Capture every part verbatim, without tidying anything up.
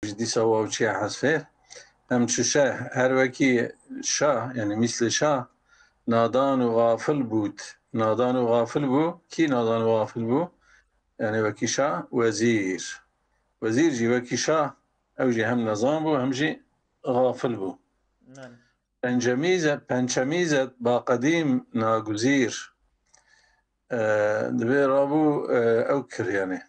ji dîsa waw çiya hezfê. Hem çi şe, her wekî şa, yani mîslê şa, nadan û gafil bût. Nadan û gafil bû. Kî nadan û gafil bû? Yani wekî şa, wezîr. Wezîr jî wekî şa, ew jî hem nezan bû, hem jî gafil bû. Belê. Pencemîzet, pençemîzet ba qedîm naguzîr. E, divê rabû, e, ew kir yani.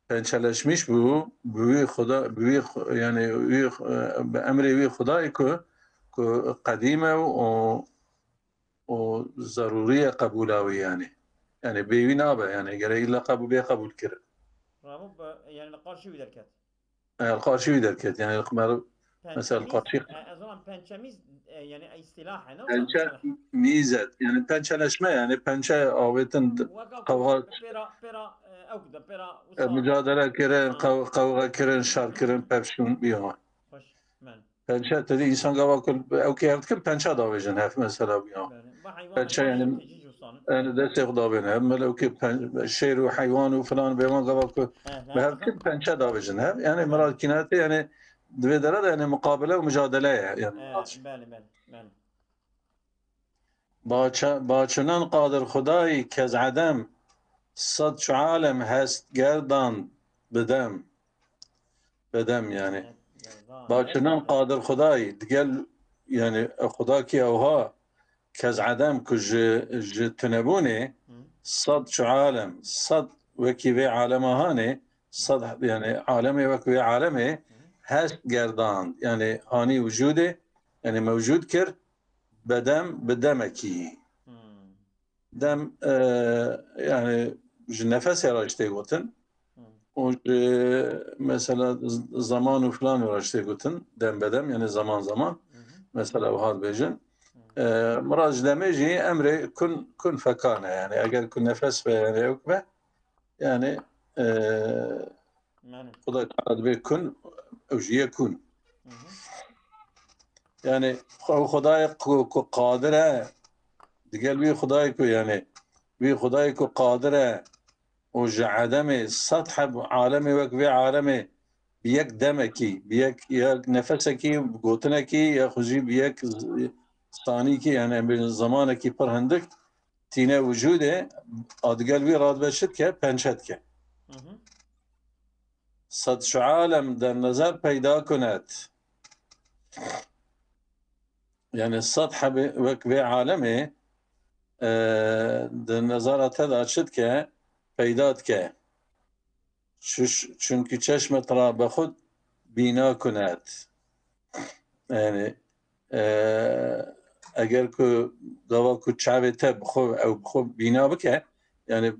Pençeleşmiş bû, bi wî xuda, bi wî xu-, yani wî xu-, e, bi emrê wî xudayê ku, ku qedîm e û, û zerûrî ye qebûla wî yani. Yani bê wî nabe yani, gerek îlla qebû bê qebûl kirin. Rabû bi, yani li qarşî wî derket. E, li qarşî wî derket. Yani li qmer-, mesela li qarşî. E, ez zanim pençemîz, e, yani îstîlah e, ne? Pençe mîzet. Yani pençeleşme yani pençe avêtin, weka qewxa, pêra, pêra, e, ew de, pêra, e, wisa, mücadele kirin, ha, qew-, qewxe kirin, şer kirin, pevçûn, ya. Xweş, men. Pençe tedî însan gava ku ew kê hev dikin pençe davêjin hev mesela, ya. Belê. Ba heywan, pençe heywan yani, tecî cûsan. Yani destê xwe davêne hev, mele ew kê pen-, şêr û heywan û filan bêvan gava ku, he, he, bi hev dikin pençe davêjin hev. Yani mirad kînatê yani di vê dera de yani muqabele û mücadele ye. Yani, he, belê, belê, belê. Baça-, baçinan qadir xudayî kez edem, sed çu alem hest gerdan bidem. Bedem yani. Baçinan qadir xudayî, digel yani xuda ki ewha kez edem ku ji, ji tunebûnê, hı, sed çu alem, sed wekî vê alema hanê, sed yani alemê wek vê alemê, hı, hest gerdan, yani hanî wicûdê, yani mewcûd kir, bedem bi demekî. Hmm. Dem, e, yani ji nefesê re ji tê gotin. Hmm. Û ji mesela z-, zaman û filan re ji tê gotin. Dem be dem, yani zaman zaman. Hı hı. Mesela wiha dibêjin. Hmm. E, mirad ji demê jî emrê kun, kun fekane, yani eger ku nefes be, yani ew be, yani, e, Belê. Xuda Teala dibê kun, ew jî ye kun. Hı hı. Yani, xwe-, Xwedayê ku, ku qadir e, digel wî Xwedayê ku, yani, wî Xwedayê ku qadir e û ji edemê sed heb alemê wek vê alemê bi yek demekî, bi yek, ya nefesekî, bi gotinekî, ya xwe jî bi yek z-, sanîkî, yani, em bêjin zemanekî pir hindik, tîne wicûdê, a digel wî radibe çi dike? Pençe dike. Hı hı. Sed şu alem der nezer peyda kunet. Yani sed hebê wek vê alemê, e, di nezara te de çi dike? Peyda dike. Çuş-, çünkü çeşme tira be xud bîna kunet. Yani, e, eger ku gava ku çavê te bi xwe, ew bi xwe bîna bike, yani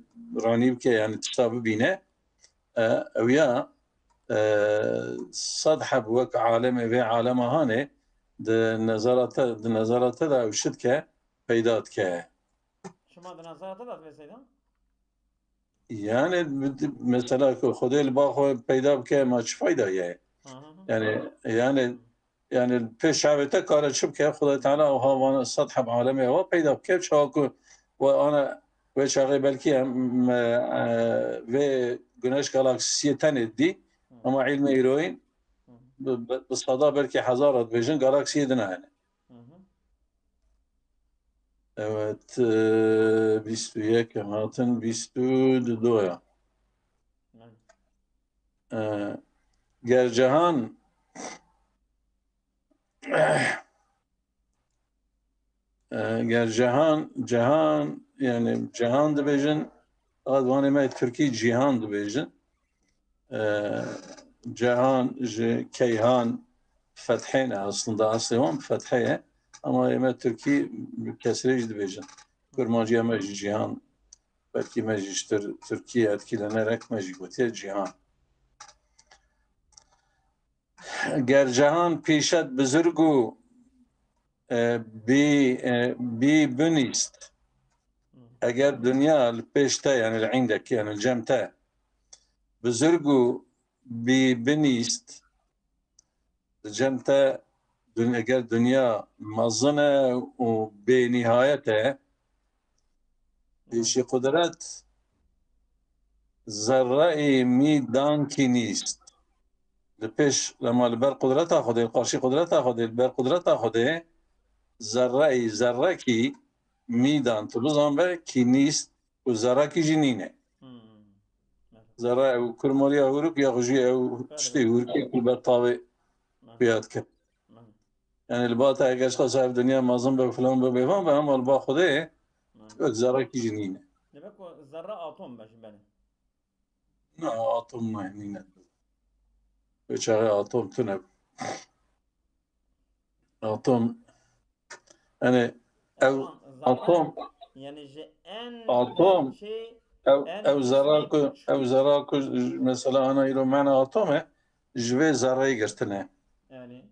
ranî bike, yani tişta bibîne, e, ew ya, e, sed heb wek alemê vê alema hanê di nezara te, di nezara te de ew şi dike, peyda dike. Şima di nezara te de divê seyda? Yani, mesela ku Xwedê li ba xwe peyda bike, ma çi fayda ye? Hı hı hı. Yani, yani, yani pê şavê te kare çi bike? Xwedê Teala wiha van sed heb alemê ewa peyda bike. Çawa ku we ana, wê çaxê belkî em, me, e, vê güneş galaksiyê tenê dî. Hı. Ama ilmê îroyîn, hı hı, bi, bi, bi seda belkî hezara dibêjin galaksiyê dina hene. Hı hı. Evet, e, bîst û yek hatin, bîst û du ya. E, ger cehan, e, ger cehan, cehan, yani cehan dibêjin, Advanê me Tirkî cîhan dibêjin. E, cehan ji keyhan fethê ne aslında, aslê wan bi fethê ye. Ama ê me Tirkî bi kesrê jî dibêjin. Kurmanciya me jî cîhan. Belkî me jî ji Tir-, Tirkî etkîlenerek me jî gotiye cîhan. Ger cehan pîşet bizirg û, e, bî, e, bî binîst. Eger dinya li pêş te, yani li îndek, yani li cem te, bizirg û bî binîst, li cem te dun-, eger dinya mezin e û bênîhayet e, pêşî qudret zerreyê mî dankî nîst. Li pêş, lema li ber qudreta Xwedê, li qarşî qudreta Xwedê, li ber qudreta Xwedê, zerreyî, zerrekî mîdan tu bizan be kî nîst û zerrekî jî nîne. Hmm. Zerre ew kurmariya hûrik ya xwe jî ew Belê. Tiştê hûrikê ku li ber tavê Belê. Xuya dike. Belê. Yani li ba te eger ji qasa ev dinya mezin be, filan be, bêvan be, ama li ba Xwedê Belê. Wek zerrekî jî nîne. Demek ku zerre atom be jî belê. Na, atom nayê, nîne. Wê çaxê atom tune bû. Atom, yani ew Osman, zaten atom, yani ji en atom, şey, ew, en ew zerra ku, küçük. Ew zerra ku mesela ana îro mena atom e, ji vê zerreyê girtine. Yani,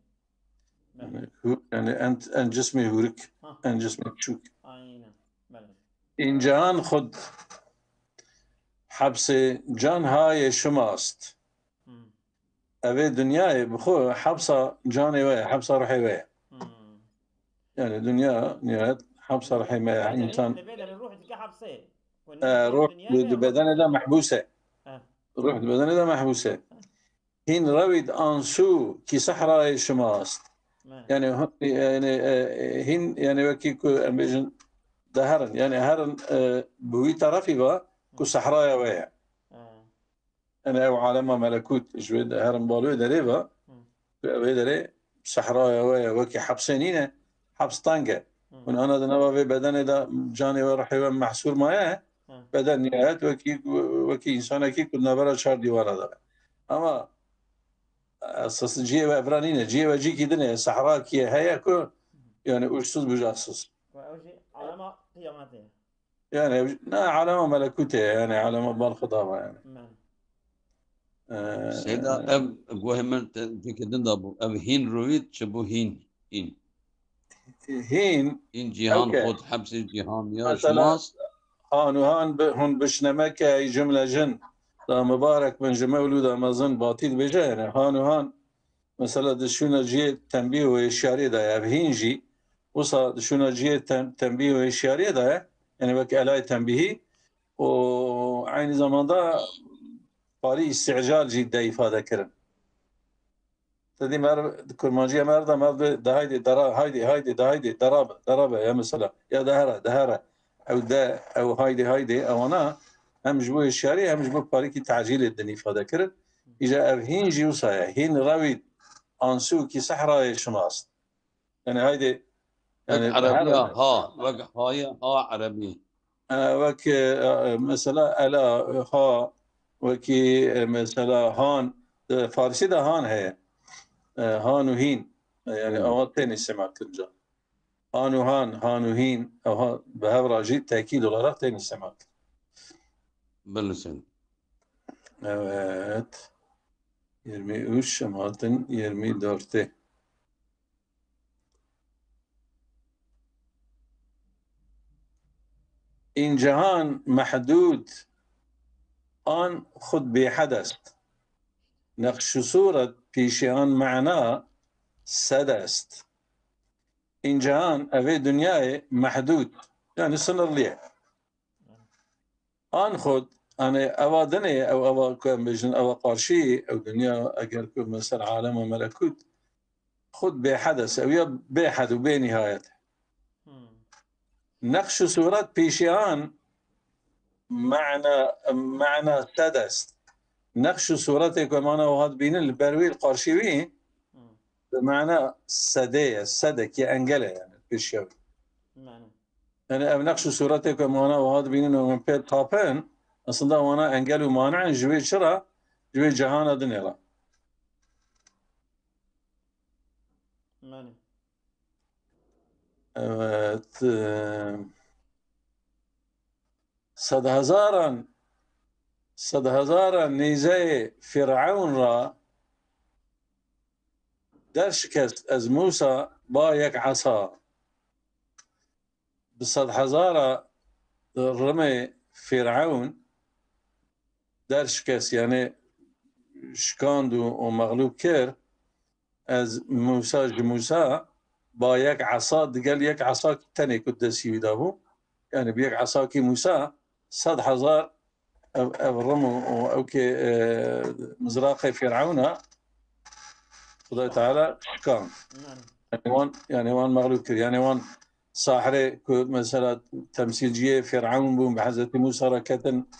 yani, hu-, yani en, en cismê hûrik, Ha. En cismê küçük. Aynen. Belê. În cihan xud hepsê can hayê şima est. Hmm. Evê dinyayê bi xwe hepsa canê we ye, hepsa ruhê we ye. Hmm. Yani dinya nihayet hepsa ruhê me ye. Yani insan, Dibê de ruh dike hepsê. E, ruh di bedenê de mehbûs e. Ruh di bedenê de mehbûs e. Hîn rewîd ansû kî sehrayê şima est. Yani, yani, e, hîn, yani wekî ku em bêjin de herin. Yani herin, e, bi wî terefî ve ku sehraya we ye. Yani ew alema melekût ji wê de herin bal wê derê ve. Ev ê derê sehraya we ye, wekî hepsê nîne, heps teng e. Hûn ana di nava vê bedenê de canê we, ruhê we mehsûr maye, beden nihayet wekî, wekî însanekî ku di navbera çar dîwara de be. Ama esas cihê we evra nîne, cihê we cîkî din e, sehrakî heye ku, yani, uçsuz bucaksız. Ve ew jî alema qiyamete ye. Yani, ev, ne, alema melekûtê ye, yani, alema bal Xuda ve, yani. Ee, Seyda, ev guhê min te, cihê din de bû. Ev hîn rûvît çi bû hîn? Hîn. Hîn, Hîn cîhan, okey. Xud hepsê cîhan ya Mesela, şumas. Han û han bi, hûn bişnemeke ey cumle jin. Da mibarek bin ji mewlûda mezin batî dibêje, yani, han û han. Mesela di şûna cihê tembîh û hêşiyariyê de ye. Ev hîn jî, wisa di şûna cihê tem-, tembîh û hêşiyariyê de ye. Yani wek elayê tembîhî û eynî zamanda parî îstîcal jî de îfade kirin. Te dî mer, di kurmancîya mer de mer de, de haydê, dera, haydê, haydê, de haydê, derabe, derabe, ya mesela, ya de here, de here. Ew de, ew haydê, haydê, ewana hem ji bo hêşiyarî, hem ji bo parîkî tecîlê din îfade kirin. Îja ev hîn jî wisa ye. Hîn rewî ansû kî sehrayê şima est. Yani haydê, yani Wek erebiya ha, wek hayê ha erebî. E, wek, e, mesela ela, ha, wekî, e, mesela han, e, farsî de han heye. E, han û hîn. E, yani Hmm. Ewa tên îstemal kirin ca. Han û han, han û hîn, ewa bi hev re jî tekîd olarak tên îstemal kirin. Bilisin. Evet. Yirmi üç, em hatin yirmi dörtê. În cihan mehdûd an xud bêhed est. Neqş û sûret pîşê an mena sed est. În cihan, evê dinyayê mehdûd, yani sınırlı ye. An xud, yani eva dinê, ew eva ku em bêjin, eva qarşî, ew dinya, eger ku mesela alema melekût, xud bêhed est, ew ya bêhed û bê nihayet. Hmm. Neqş û sûret pîşê an mena, mena sed est. Neqş û sûretê ku em ana wiha dibînin, li ber wî, li qarşî wî, Hmm. bi mena sedê ye, sedek ye, engel e yani, pêşiya wî. Mena. Yani ev neqş û sûretê ku em ana wiha dibînin û em pê dixapin, aslında wana engel û mane in ji wê çi re, ji wê cihana dinê re. Mena. Evet, e, sedhezaran, sedhezaran nîzeyê Fîrewn ra derşikest ez Mûsa ba yek esa. Bi sedhezara rimê Fîrewn derşikest, yani şikand û, û mexlûb kir. Ez Mûsa, ji Mûsa ba yek esa, digel yek esa tenê ku destî wî dabû. Yani bi yek esakî Mûsa sed hezar ev, ev rim û, û ew kê, e, mizraqê Fîrewn e, Xuda Teala şikan. Yani wan, yani wan mexlûb kir. Yani wan sahirê ku mesela temsîlciyê Fîr'ewn bûn, bi Hezretî Mûsa re ketin,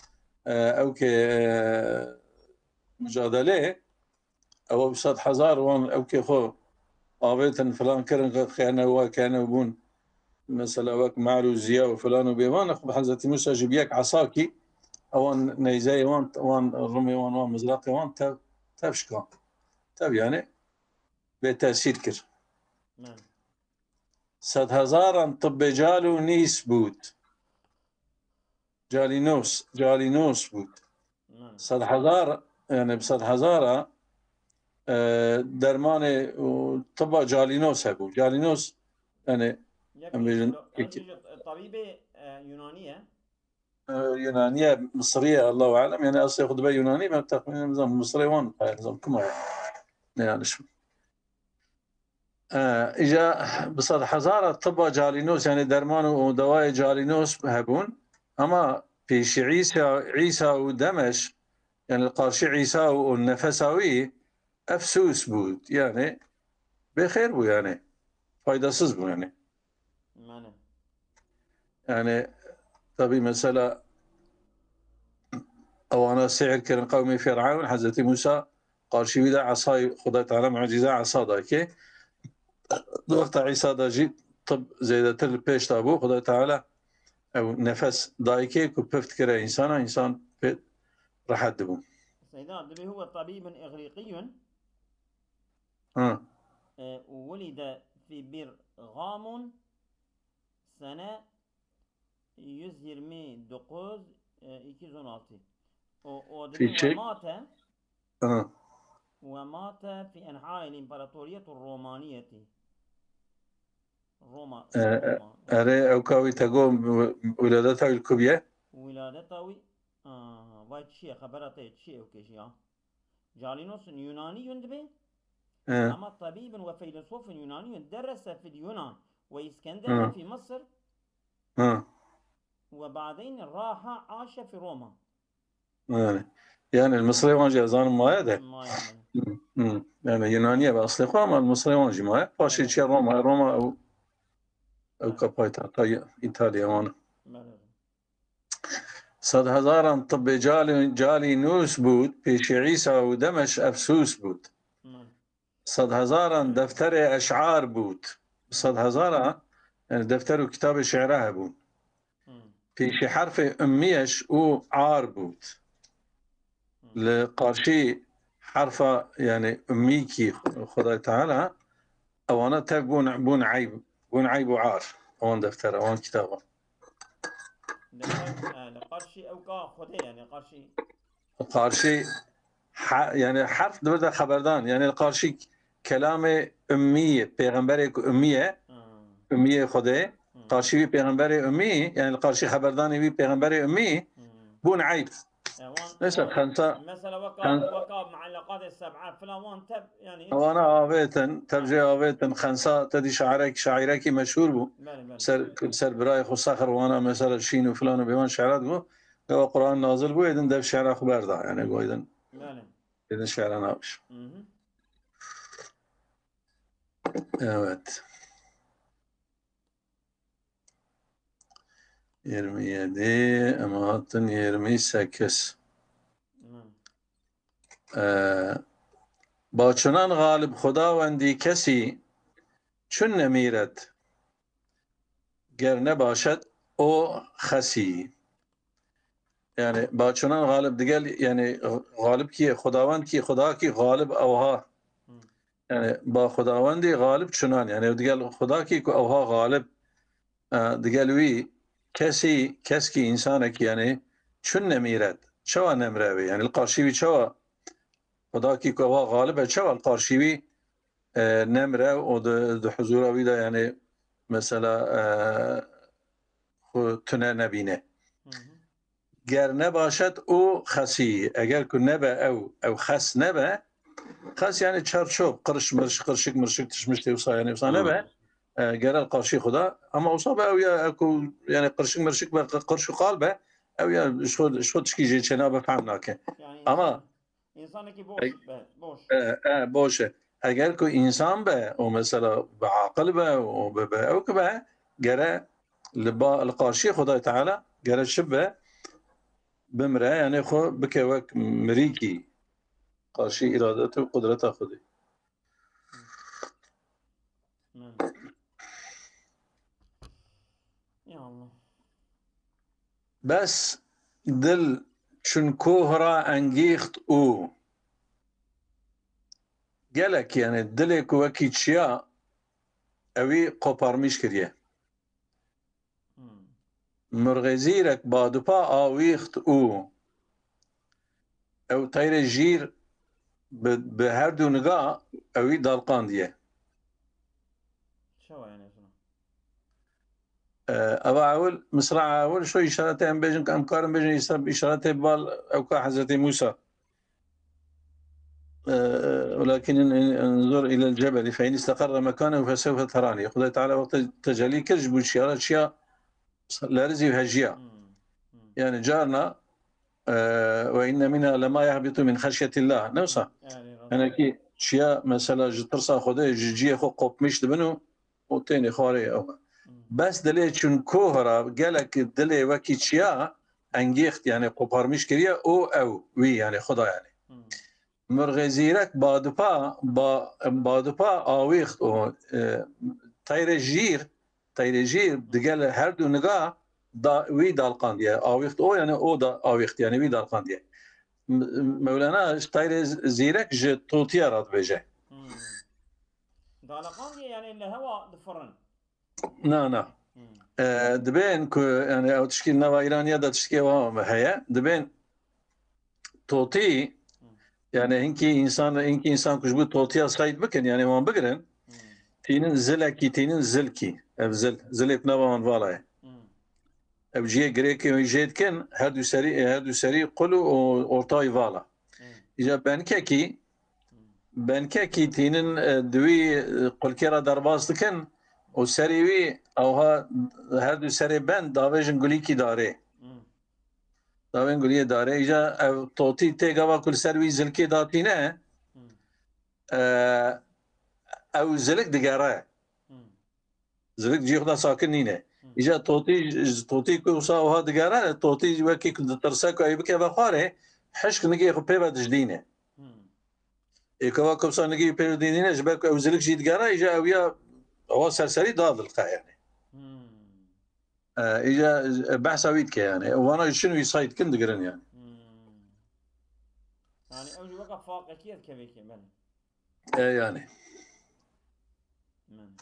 e, ew ke, e, mucadelê, ew bi sed hezar wan ew ke xwe avêtin, filan kirin, xiyane we kene bûn. Mesela wek mal û ziya û filan û bêvan, xwe Hezretî Mûsa jî bi yek esakî, ewan neyzeyê wan, wan rumê wan, wan mizraqê wan tev, tev şikan. Tev yani bê tesîr kir. Belê. Sedhezaran tibbê cal û nîs bût. Calînos, calînos bût. Belê. Sedhezar, yani bi sedhezara, e, dermanê û tibba calînos hebû. Calînos, yani, Yek em bêjin, yek tabîbê, e, Yunanî ye. E, Yunanî ye, Misirî ye, Allahu alem. Yani eslê xwe dibe Yunanî, ben texmînen nizanim Misirê wan, yani nizanim kima ye. Ne yanlış. E, îca bi sed hezara tibba calînos, yani derman û dewayê calînos hebûn. Ama pêşî Îsa, Îsa û Demeş, yani li qarşî Îsa û, û nefesa wî efsûs bû. Yani bêxêr bû yani. Faydasız bû yani. Mane. Yani tabii mesela ewana sihir kirin qewmê Fîr'ewn, Hezretî Mûsa qarşî wî de esayê Xuda Teala mucize esa dayikê. Di wexta Îsa de jî tib zêdetir li pêş de bû. Xuda Teala ew nefes dayikê ku pif dikire însana, însan pê rehet dibû. Seyda, dibê huwe tabîbun îgrîqîyun. Ha. E, û welîde fî Bîrgamûn sene yüz yirmi dokuz, e, iki yüz on altı. O, o dibê Fîçek. Wemate, Ha. Wemate fî enhayê împaratoriyet û romaniyetî. Roma, E, e, Roma. Erê, ew ka wî te got, wi-, wiladeta wî li ku bûye? Wiladeta wî, aa, vay çi ye, xebera te çi ye ew kêjî ya? Calînosun Yunanî yun dibê. He. Ama tabîbin ve feylesofin Yunanî yun derese fil Yunan ve Îskenderiye He. Fî Misir. He. Ve badeyn raha aşe fî Roma. Yani, yani Misirê wan jî ez zanim maye de. Maye, maye. Hı, hı. Yani Yunaniye be eslê xwe ama Misirê wan jî maye. Paşê Evet. Çiye Roma, Roma ew, ew Evet. Ka paytexta Îtalya wan. Belê. Sed hezaran tibbê calî, calî nûs bût, pêşî Îsa û Demeş efsûs bût. Hı. Sed hezaran defterê eş'ar bût. Sed hezara, yani defter û kitabê şi'ra hebûn. Hı. Pêşî herfê ummiyeş û ar bût. Hı. Li qarşî herfa, yani ummîkî Xwedayê Teala, ewana tev bûn, bûn eyb, bûn eyb û ar. Ewan deftera, ewan kitaba. Li qar-, e, li qarşî ew ka Xwedê, yani qarşî Qarşî he-, yani herf di vir de xeberdan, yani li qarşî kelamê ummî, pêxemberê ku ummî ye, Hmm. Ummiyê Xwedê, Hmm. Qarşî wî pêxemberê ummî, yani li qarşî xeberdanê wî pêxemberê ummî, Hmm. Bûn eyb. E, wan, Neyse, wan, xensa, mesela weka, xen- weka muallakatê seb'a filan wan tev, yani Wana avêtin, tev jê avêtin, xensa te dî şairek-, şaîrekî meşhûr bû. Belê, belê. Ser, ser birayê xwe Sexr wana mesela şîn û filan û bêvan şi'rat bû. Ewa Quran nazil bû, êdin dev şi'ra xwe berda. Yani, êdin, Belê. Êdin şi'ra navêj. Hı hı. Evet. Yirmi yedi, em hatin yirmi sekiz. Hı. Ee, Ba çunan xalib Xudawendî kesî çun nemîret, ger nebaşet o xesî. Yani, ba çunan xalib digel, yani, xalib kî ye? Xudawend kî, Xuda kî xalib ewha. Hmm. Yani, ba Xudawendî xalib çunan, yani, digel Xuda kî ku ewha xalib, e, digel wî kesî, kes kî, însanekî, yani, çun nemîret, çawa nemre wê? Yani, li qarşî wî çawa Xuda kî ku ewha xalib e, çawa li qarşî wî, e, nemre û di, di huzura wî de, yani, mesela, e, xwe tune nebîne. Hı hı. Ger nebaşet û xesî, eger ku nebe ew, ew xes nebe, xes yani çerçop, qirş mirş, qirşik mirşik, tişmiş tê wisa, yani wisa nebe, Hı. e, gere li qarşî Xuda, ama wisa be ew ya, ew ku, yani qirşik mirşik be, qirş û qal be, ew ya ji xwe, ji xwe tişkî jê çênabe, fehm nake. Yani Ama insan, insanekî boş E, be, boş. E, e, boş e. Eger ku însan be û mesela bi aqil be û bi, bi ew ki be, gere li ba, li qarşî Xwedayê Teala gere çi be, bimire, yanî xwe bike wek mirîkî qarşî îradet û qudreta Xwedê. Ya Allah. Bes dil çun koh ra engîxt û gelek, yani dilê ku wekî çiya ewî qoparmîş kiriye. Hmm. Murxê zîrek badupa awîxt û ew teyrê jîr bi, bi her du niga ewî dalqandiye. Çawa yani şuna? Ee, eva ewil, misra ewil, şu işarete em bêjin, em karin bêjin, işa-, işarete bal, ew ka Hezretî Musa. Ee, welakin in, in, inzur ilel cebeli, fe in isteqerre mekanehu fe sewfe terani. Xwedê Teala wextê tecellî kir, ji bo çiyara çiya lerizî û hejiya. Hmm, hmm. Yani carna, e, ve inne minna lema yehbitu min xeşyetillah. Ne wisa? Yani, Hinekî çiya mesela ji tirsa Xwedê, ji ciyê xwe qopmîş dibin û û tênê xwarê ew. Hmm. Bes dilê çun koh ra gelek dilê wekî çiya engîxt, yani qoparmîş kiriye û ew, wî, yani Xuda yani. Hmm. Murxê zîrek badupa, ba, badupa awîxt û, e, teyrê jîr, teyrê jîr digel her du niga da, wî dalqandiye. Awîxt o, yani o da awîxt, yani wî dalqandiye. M-, Mewlana teyrê zîrek ji totiya re dibêje. Hmm. Dalaqandiye yani li hewa difirin. Na, na. Hmm. E, dibên ku, yani, ew tişkî nava Îraniya de tişkê wa heye. Dibên totî, Hmm. yani, hinkî însan, hinkî însan ku ji bo totiya seyd bikin, yani, wan bigirin, Hmm. tînin zilekî, tînin zilkî. Ev zil, zilê ku nava wan vala ye. Hmm. Ev cihê girêkê wî jê dikin, her du serî, her du serî qul û ortayî vala. Hmm. Îca benkekî, Hmm. benkekî tînin, e, di wî, e, qulkê re derbas dikin û serî wî ewha her du serê bend davêjin gulîkî darê. Hmm. Davên guliyê darê. Îca ev totî tê gava ku li ser wî zilkê datîne, Hmm. e, ew zilik digere. Hmm. Zilik cihê xwe de sakin nîne. Hmm. Îca totî, totî ku wisa wiha digere, totî wekî ku ditirse ku ew bikeve xwarê, hişk nigê xwe pê ve dijdîne. Hmm. Ê ku va ku wisa nigê pê ve didîne, ji ber ku ew zilik jî digere, îca ew ya ewa serserî dadilqe yani. Hmm. E, îca, e, behsa wî dike yani. Wana jî çin wî seyd dikin digirin yani. Hmm. Yani ew jî weka faqekî ez kevêkê, belê. E, yani. Min.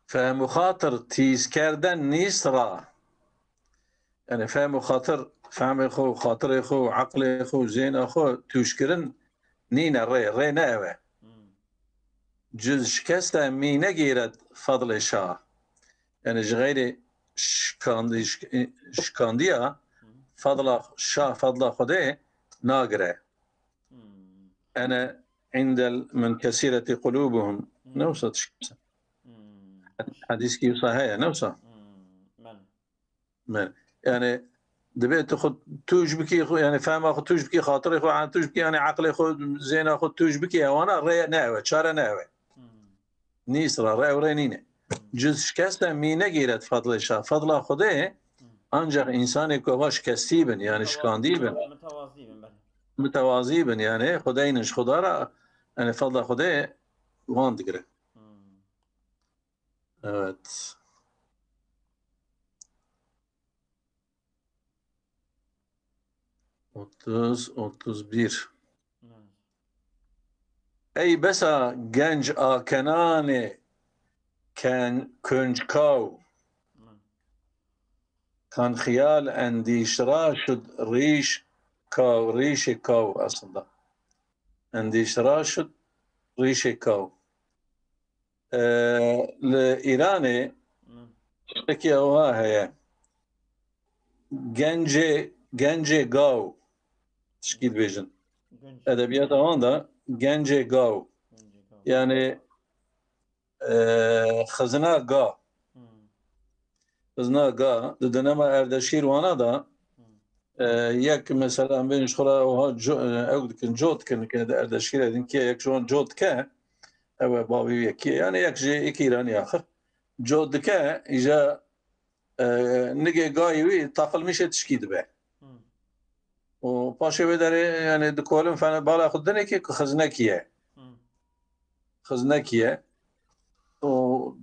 Fehm û xatir tîzkerden nîst ra. Yani fehm û xatir, fehmê xwe û xatirê xwe û eqlê xwe û zêna xwe tûjkirin nîne rê, rê ne ew e. Hmm. Cuz şikeste mî negîret fadlê şah. Yani ji xeyrê şikandi-, şik-, şikandiya Hmm. fadla şah, fadla Xwedê nagire. Hmm. Ene indel munkesireti qulubuhum. Hmm. Ne wisa tişkî wisa. Hmm. Hadîskî wisa heye, ne wisa? Hmm. Belê. Me. Yani, divê tu xwe tûj bikî, xwe, yani, fehma xwe tûj bikî, xatirê xwe, yani, tûj bikî, yani, eqlê xwe, zêna xwe tûj bikî, ewana rê ne ew e, çare ne ew e. Hmm. Nîst ra, rê ew rê nîne. Hmm. Cuz şikeste mî negîret fadlê şah. Fadla Xwedê Hmm. ancak insanê ku eva şikestî bin, yani, Mütevazî şikandî bin. Mütevazî bin, belê. Mütevazî bin, yani, Xwedê nin ji Xweda ra, yani, fadla Xwedê wan digire. Hmm. Evet. Otuz, otuz bir. Ey besa genc a Kenanê ken-, könc kaw. Kan xiyal endîşra şud rîş kaw, rîşê kaw aslında. Endîşra şud rîşê kaw. Ee, li Îranê Hmm. tiştekî ewa heye. Gencê, gencê gaw. Tişkî dibêjin. Genc. Edebiyata wan de gencê gaw. Gencê gaw. Yani, e, xizina ga. Hmm. Xizina ga. Di dinema Erdeşîr wana de, Hmm. e, yek mesela em bên ji xwe re oha co-, e, ew dikin, cot dikin, ke di Erdeşîrê din kê yek ji wan cot dike, Ew e bavê wî yekî ye. Yani yek jê yekî Îranî axir. Cot dike, îja, e, nigê gayê wî taqilmîşê tişkî dibe. Hmm. Û paşê wê derê, yani dikolin fena bala xwe dinekî ku xiznekî ye. Hmm. Xiznekî ye. Û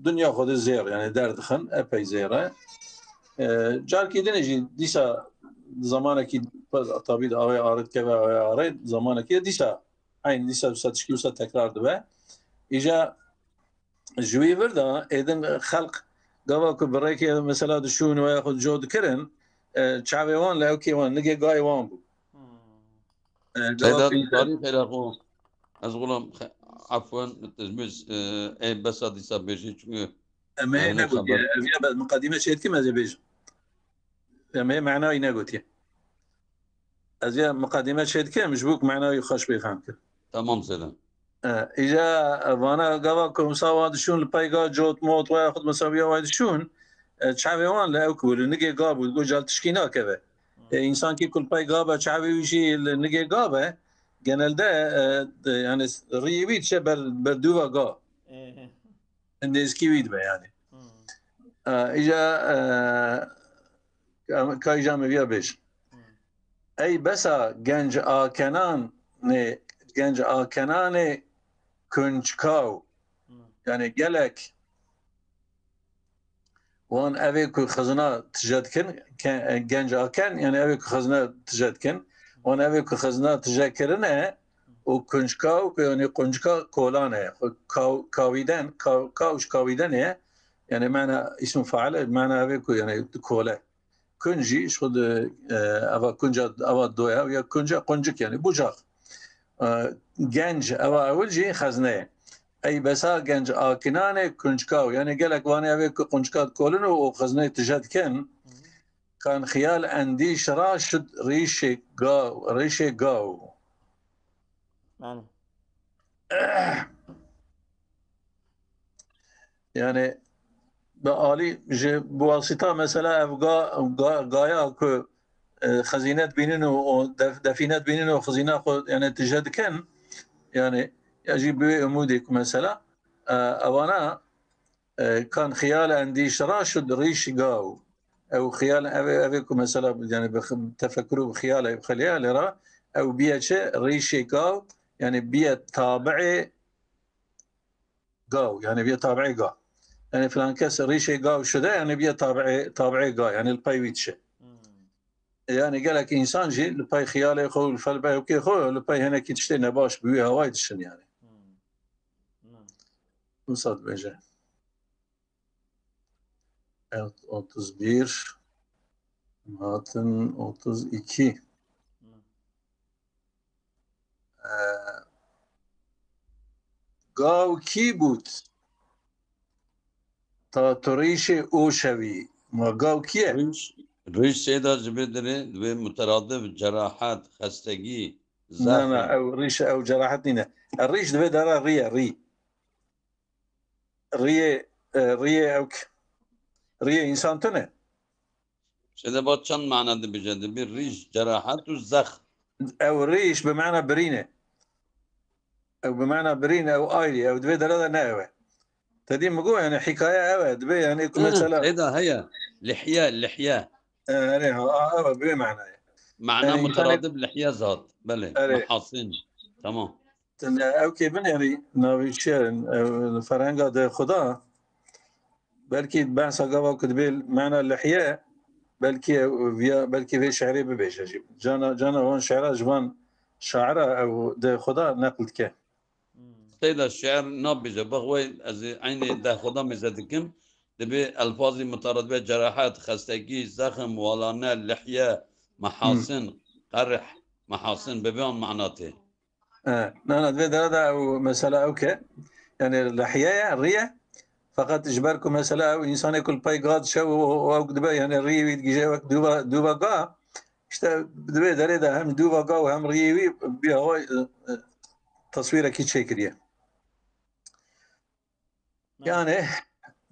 dinya xwe de zêr, yani derdixin, epey zêr e. E, carkî dinê jî dîsa zamanekî tabî de awê arê dikeve, awê arê zamanekî dîsa eyn dîsa wisa tişkî wisa tekrar dibe. Îja ji wî vir de êdin xelq gava ku bi rêkê mesela dişûn û ya xwe cot dikirin, e, çavê wan li ewkê wan, nigê gayê wan bû. Hmm. E, gava Seyda ku din tarîxê re xwe ez xulam xe-, afwen, tizmîz, e, ê besa dîsa bêjî çünkü Em ê yani negotiye. Xeber. Ev ya be miqadîme çê dikim ez ê bêjim. Em ê manayî negotiye. Ez ya miqadîme çê dikim, ji bo ku manayî xweş bê fehm kir. Tamam Seyda. E, îja vana gava ku wisa wa dişûn li pey ga cot mot wa yaxud misaviya wa dişûn, e, çavê wan li ew ku li nigê ga bû, go cal tişkî nakeve. E, însankî ku li pey ga be çavê wî jî li nigê ga be, genelde, e, de, yani riyê wî diçe ber, ber dûva ga. Ê. Nêzikî wî dibe yani. Hmm. E, îja, e, ka, ka îja me viya bêj. Hmm. Ey besa genc akenan nê, genc akenanê kunçkaw. Hmm. Yani gelek wan evê ku xizina tije dikin, ke-, genc aken, yani evê ku xizina tije dikin, wan evê ku xizina tije kirine û kunçkaw, ku yani kunçka kolan e, kaw-, kawîden, kaw-, kaw ji kawîden e, yani mana îsm fail, mana evê ku yani kole. Kunc jî ji xwe di, e, eva kunca, eva doya ya kunca, kuncik yani bucak. E, genc eva ewil jî xezne ye. Ey besa genc akinanê kunçkaw, yani gelek vanê evê ku kunçka dikolin û, û xeznê tije dikin, kan xiyal endîş ra şid rîşê gaw, rîşê gaw. Yani. Yani bi alî ji bi wasita mesela ev ga, ga, gaya ku, e, xezîne dibînin û, û def, defîne dibînin û xezîna xwe yani tije dikin, yani ya jî bi wê umûdê ku mesela, e, ewana, e, kan xiyal endîş ra şid rîş gaw. Ew xiyal ev, ev ê ku mesela yani bi x-, tefekur û bi xiyalê, bi xeyalê ra ew biye çi? Rîşê gaw, yani biye tabiê gaw, yani biye tabiê ga. Yani filan kes rîşê gaw şide, yani biye tabiê, tabiê ga, yani li pey wî dişe. Hmm. Yani gelek insan jî li pey xiyalê xwe, li fel beyokê xwe, li pey hinekî tiştê nebaş bi wî hawayî dişin yani. Hmm. Hmm. Wisa dibêje. Evet, otuz bir. Hatin otuz iki. Hmm. Ee, gaw kî bût? Ta tu rîşê û şevî. Ma gaw kî ye? Rîş, rîş sêda ji vê derê divê muteradif, cerahat, xestegî, Na, na, zexm. Ew rîş, ew cerahat nîne. E, rîş divê dara rî ye, rî. Riyê, e, riyê ew k-, riyê însan tune. Şede ba çend mana dibêje, dibê rîş, cerahat û zexm. Ew rîş bi mana birîn e. Ew bi mana birîn e, ew ayrî, ew divê dere de ne ew e. Te dî min got, yani hikaye ew e, dibê yani ku Hı, mesela Êda heye, lihye, lihye. E, erê, ha, a, ew e, bi vê manayê. Mana Yani insanê muteradif lihye zat, belê, Erê. Muhasin. Tamam. Ew kê binêrî navê şirin, ew li ferhenga de xwe da, belkî behsa gava ku dibê mena lihye, belkî ew viya, belkî vê şi'rê bibêje jî. Cana, cana wan şi'ra ji van şaira ew de xwe da neql dike. Seyda şi'r nabêje, bixwe ez ê eynê de xwe da mêze dikim, dibê elfazî muteradif e, cerahat, xestekî, zexm, walane, lihye, mehasin, Hmm. qerih, mehasin, bi vê mana tê. E, na, na, divê dere de ew mesela ew ke, yani lihye ye, rî ye, feqet ji ber ku mesela ew însanê ku li pey ga diçe û, û, û ew dibe, yani rî wî digije wek dûva, dûva ga, işte divê derê de hem dûva ga û hem rîyê wî bi hawayî, e, e, teswîrekî çêkiriye. Yani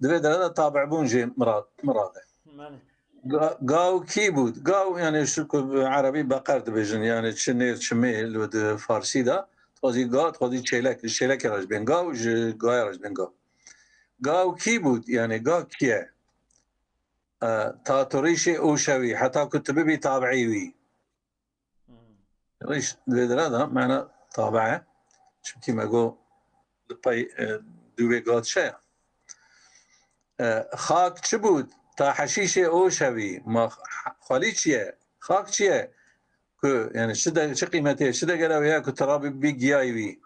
divê dere de tabibûn jî mirad, mirad e. Belê. Ga-, gaw kî bû? Gaw yani şu ku bi erebî beqer dibêjin, yani çi nêr çi mê li di farsî de. Xwezî ga, xwezî çêlek, ji çêlekê re ji bên ga û ji gaya re ji bên ga. Ga û kî bû, yani ga kî ye? E, ta tu rîşê ûşewî, heta ku tu bibî tabiî wî. Hmm. Rîş li vê dera de mena tabe ye. Çimkî me got li pey, e, dûvê ga dişe ya. E, xak çi bû? Ta heşîşê ûşewî. Ma xwelî çi ye? Xak çi ye? Ku, yani çi de, çi qîmetê, çi degera wê ye ku tu rabî bî giyayî wî?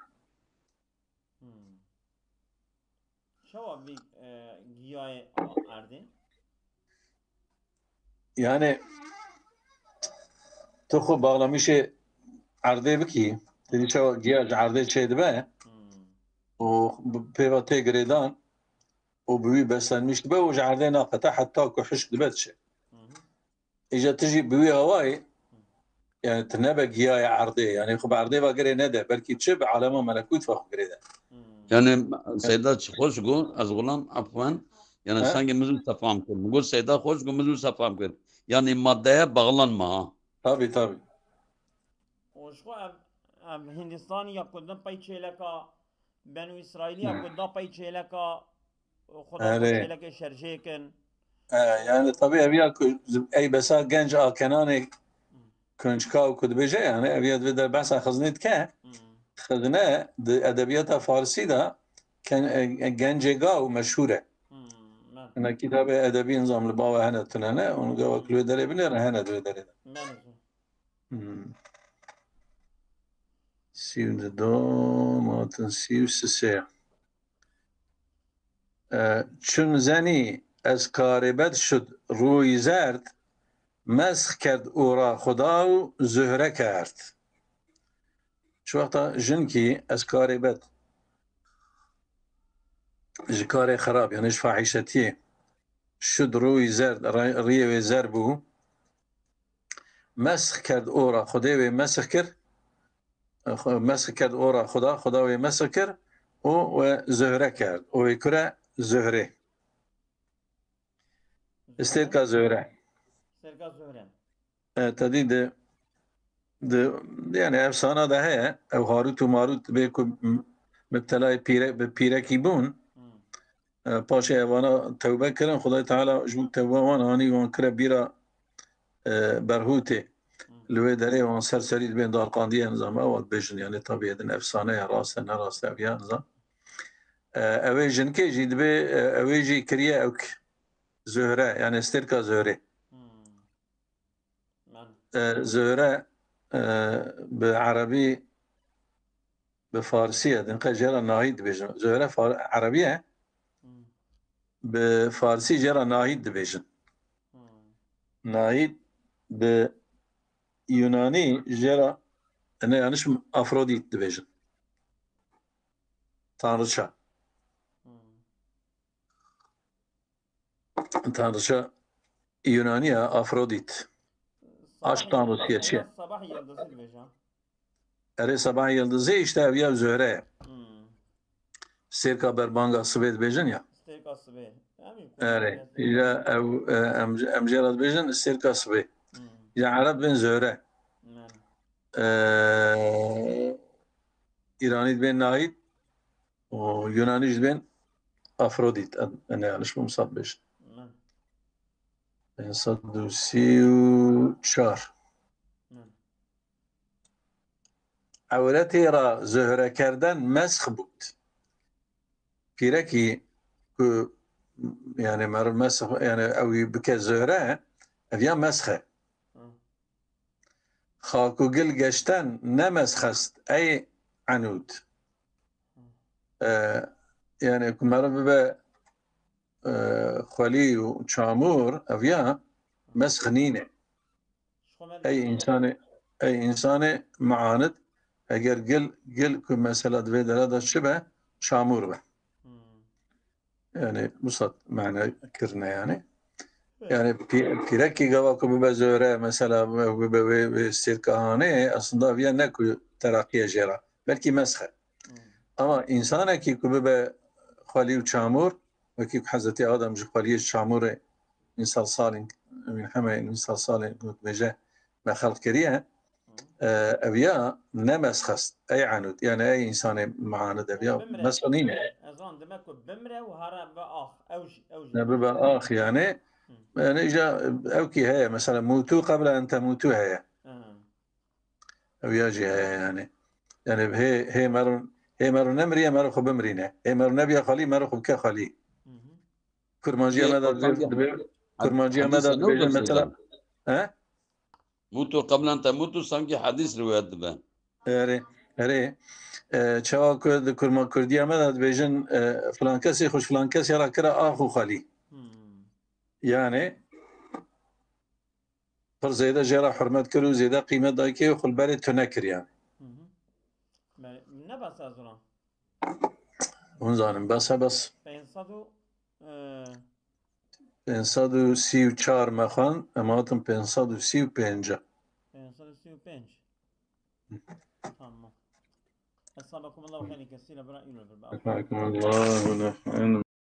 Hmm. Çawa vî, e, giyayê erdê? Yani tu xwe bağlamışê erdê bikî, tedî çawa giya ji erdê çêdibe Hmm. û bi pêva tê girêdan û bi wî beslenmiş dibe û ji erdê naqete heta ku hişk dibe diçe. Hı hı. Îca tu jî bi wî hawayê, yani tu nebe giyayê erdê, yani xwe bi erdê ve girê nede, belkî çi bi alema melekût ve xwe girê de. Hmm. Yani Seyda çi xweş got, ez xulam, afwen, yani He? Sengê min zû sefam kir. Min got Seyda xweş got, min zû sefam kir. Yani maddeye bağlanma ha. Tabii, tabii. Û ji xwe ev, ev Hindistanî ya ku din pey çêleka, Benû Îsraîlî ya Hı. ku da pey çêleka, Xuda xwe Erê. çêlekê şerjê kin. E, yani tabii ev ya ku ey besa genc a Kenanê Hı. Kunçka û ku dibêje, yani ev ya divê de behsa xizinê dike. Hı. Xizine di edebiyata Farsî de ken-, e, gencê ga û meşhûr e. Hı, me. Hine kitabê edebî nizam li bawe hene tune ne, û gava ku li wê derê binêre hene di wê derê de. Me nizam. Hmm. Sî û du, matin sî û sisê. E, çun zenî ez karêbet şud rûyî zerd, mesk kerd û ra xuda û zuhre kerd. Çi wexta jinkî ez karêbet ji karê xerab, yani ji fahîşetiyê, şud rûyî zerd, re-, riyê wê zer bû, Mesk kerd ora, Xwedê wê mesk kir, xwe-, mesk kerd ora Xuda, Xuda wê mesk kir û we Zuhre kerd. Û wê kure Zuhrê. Stêrka Zuhre. Stêrka Zuhre. E, tedî di, di, yani efsana de heye. Ew Harût û Marût bê ku m-, mibtelayê pîre-, bi pîrekî bûn. Hmm. E, paşê evana tewbe kirin, Xwedayê Teala ji bo tewba wan anî wan kire bîra, e, Berhûtê. Hmm. Li wê derê wan ser serî dibên darqandiye, nizam ewa dibêjin, yani tabî edin efsane ye, rast e, ne rast e, ev ya nizam. E, ew ê jinkê jî dibê, e, ew ê jî kiriye ewk Zuhre, yani stêrka Zuhrê. Hmm. E, Zuhre, e, bi erebî, bi farsî ye. Din qe jê re Nahîd dibêjin. Zuhre far-, erebî ye. Hmm. Bi farsî jê re Nahîd dibêjin. Hmm. Nahîd bi Yunanî jê re, ne yanlış mı, Afrodît dibêjin. Tanrıça. Hmm. Tanrıça Yunaniya Afrodît. Aşk tanrısı ya çi? Sabah yıldızı dibêje. Erê, Sabah Yıldızı işte ev ya Zuhre ye. Hmm. Stêrka berbanga sibê dibêjin ya. Stêrka sibê. Erê. Ya ev, e, em, em jê re dibêjin stêrka sibê. Hmm. Ya Ereb bên Zuhre. Hmm. E, Îranî dibên Nahîd. û Yunanî jî dibên Afrodît, en, en yanlış bûm, sed bêjin. Min. Pênc sed û sî û çar. Min. Ewretê ra Zuhre kerden mesk bût. Pîrekî ku, yani, meriv mesk, yani, ew ê bike Zuhre, ev ya mesk e. Hı. Xak û gil geşten ne mesk est, ey enûd. E, yani ku meriv bibe, e, xwelî û çamûr, ev ya mesk nîne. Ey insanê, ey insanê meanid, eger gil, gil ku mesela di vê dere de çi be, çamûr be. Hmm. Yani, wisa mane kirine yani. Evet. Yani, pî-, pîrekî gava ku bibe Zuhre, mesela, bibe wê, wê stêrka hanê, aslında viya ne ku teraqiye jê re. Belkî mesk e. Hmm. Ama insanekî ku bibe xwelî û çamûr, wekî ku Hezretî Adem ji xweliyê çamûrê min salsalin, min heme min salsalin, ku dibêje, me xelq kiriye, E, ev ya ne mesxest, ey anûd. Yani ey insanê meanid ev ya. Bimre. Mesxe nîne. Ez wan dime ku bimre û hara be ax. Ew jî, ew jî. Ne bibe ax yani. Hı. Yani îja ew kî heye. Mesela mutu qabla en temutu heye. Hı. Ew ya jî heye yani. Yani hê, hê mero, hê mero nemiriye mero xwe bimrîne. Hê mero nebiye xalî mero xwe bike xalî. Hı hı. Kurmanciya me de dibê, kurmanciya me de dibêjin mesela. He? Mutu qablen temutu sanki hadîs riwayet dibe. Erê, erê. E, çawa ku di kurma kurdiya me de dibêjin, e, filan kesê xwe ji filan kesê re kira ax û xalî. Hmm. Yani pir zêde jê re hurmet kir û zêde qîmet dayikê û xwe li berê tune kir yani. Hı hı. Me-, ne behsa ez wan. Hûn zanin, bes e, bes. Pênc sed û, e, pênc sed û sî û çar me xwend, em hatin pênc sed û sî û pênc. Pênc sed û sî û pênc. Tamam. Esabekumullahu xeyrî kesîre bira îro bir. Jazakumullahu xeyran.